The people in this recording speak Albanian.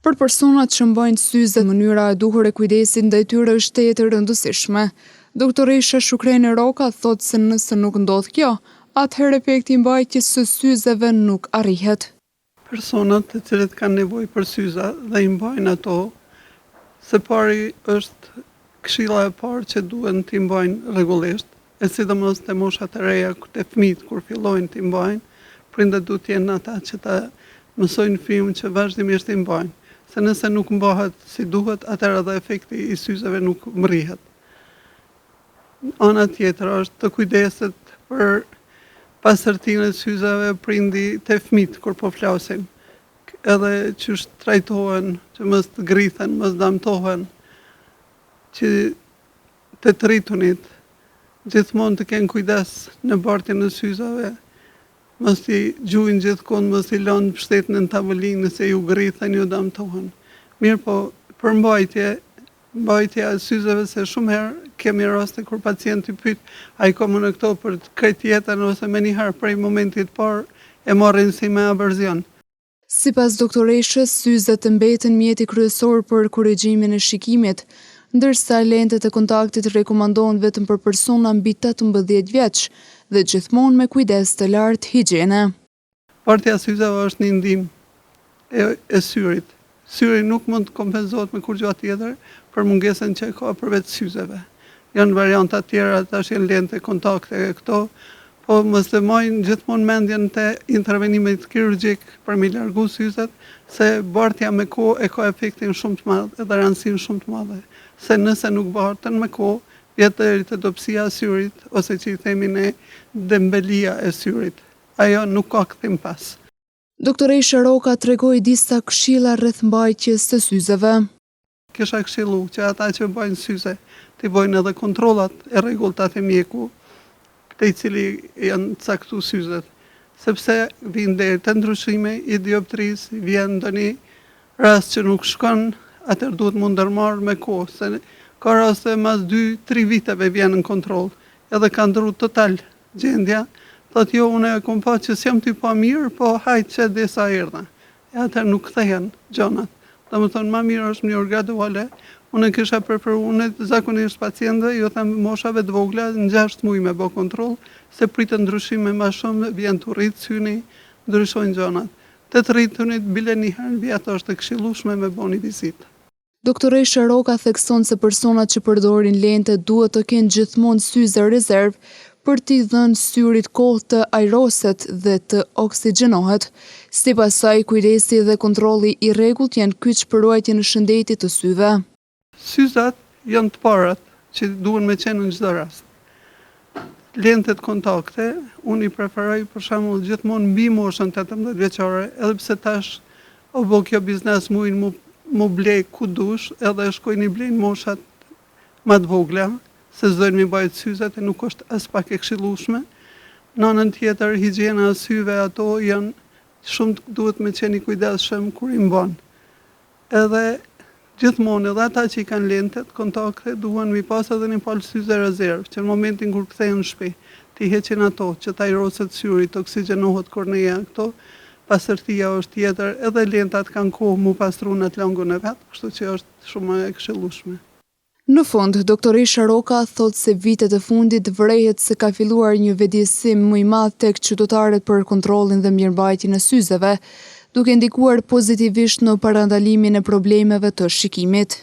Për personat që mbajnë syze, mënyra e duhur e kujdesit ndaj tyre është tejet e rëndësishme. Doktoresha Shukrene Roka thotë se nëse nuk ndodh kjo, atëherë efekti i mbajtjes së syzeve nuk arrihet. Personat të cilët kanë nevojë për syza dhe i mbajnë ato, së pari është këshilla e parë që duhen t'i mbajnë rregullisht, e sidomos te moshat e reja, te fëmijët kur fillojnë t'i mbajnë, prindët duhet të jenë ata që ta mësojnë fëmijën që vazhdimisht t'i mbajnë, se nëse nuk mbahet si duhet, atëherë edhe efekti i syzeve nuk mrrihet. Ana tjetër është të kujdeset për pastërtinë e syzeve prindi te fëmijët kur po flasim, edhe qysh trajtohen, që mos të grithen, mos damtohen, që Te të rritunit, gjithmonë të kenë kujdes në bartjen e syzave, mos t'i gjujnë gjithkund, mos t'i lënë pështet në tavolinë se ju grithen, ju damtohen. Mirëpo, për mbajtje, mbajtja e syzeve se shumë herë kemi raste kur pacienti pyet a i kam unë këto për krejt jetën ose menjëherë prej momentit të parë e marrin si me averzion. Sipas doktoreshës, syzet mbeten mjeti kryesor për korrigjimin e shikimit, ndërsa lentet e kontaktit rekomandohen vetëm për persona mbi 18 vjeç dhe gjithmonë me kujdes të lartë higjiene. Bartja e syzeve është një ndihmë e, e syrit. Syri nuk mund të kompenzohet me kurrgjë tjetër për mungesën që ka përveç syzeve. Janë varianta tjera, tash janë lente kontakte e këto, po mos të majnë gjithmonë mendjen te intervenimit kirurgjik për mi largu syzet, se bartja me kohë e ka efektin shumë të madh edhe rëndësinë shumë të madhe. Se nëse nuk barten me kohë, vjen deri te dobësia e syrit, ose që i themi ne dembelia e syrit. Ajo nuk ka kthim pas. Doktoresha Roka tregoi disa këshilla rreth mbajtjes së syzeve. Kisha këshillu që ata që bajnë syze t'i bojnë edhe kontrollat e rregullta te mjeku, te i cili janë caktu syzet, sepse vijnë deri te ndryshimi i dioptrisë, vjen ndonjë rast që nuk shkon, atëherë duhet mu ndërmarrë me kohë, se ka raste mas 2-3 viteve vjen në kontroll, edhe ka ndrru total gjendja, thotë jo unë e kom pa që s'jam tu pa mirë, po hajt që desa erdha. E atëherë nuk kthehen gjonat. Domethënë ma mirë është mënyrë graduale. Unë kisha preferu, unë zakonisht pacientëve ju them moshave të vogla në 6 muaj me bë kontroll, se pritet ndryshime ma shumë, vjen të rrit syni, ndryshojnë gjonat. Te të rritunit bile një herë në vjet është e këshillueshme me bo një vizitë. Doktoresha Roka thekson se personat që përdorin lente duhet të kenë gjithmonë syze rezervë për t'i dhënë syrit kohë të ajroset dhe të oksigjenohet. Sipas saj, kujdesi dhe kontrolli i rregullt janë kyç për ruajtjen e shëndetit të syve. Syzat janë të parat që duhen me qenë në çdo rast. Lentet kontakte, unë i preferoj për shembull gjithmonë mbi moshën 18 vjeçare, edhe pse tash o bo kjo biznes mujnë mu, mu ble ku dush, edhe shkojnë i blejnë moshat ma të vogla, se s'dojnë mi bajt syzet e nuk është as pak e këshillueshme. Në anën tjetër, higjiena e syve ato janë shumë duhet me qenë i kujdesshëm kur i mban. Edhe gjithmonë edhe ata që i kanë lentet, kontakte, duhen mi pas edhe një palë syze rezervë, që në momentin kur kthehen në shtëpi, t'i heqin ato, që të ajroset syri, të oksigjenohet kornea, këto, pastërtia është tjetër, edhe lentat kanë kohë mu pastru në atë lëngun e vet, kështu që është shumë e këshillueshme. Në fund, doktoresha Roka thotë se vitet e fundit vërehet se ka filluar një vetëdijesim më i madh tek qytetarët për kontrollin dhe mirëmbajtjen e syzeve, duke ndikuar pozitivisht në parandalimin e problemeve të shikimit.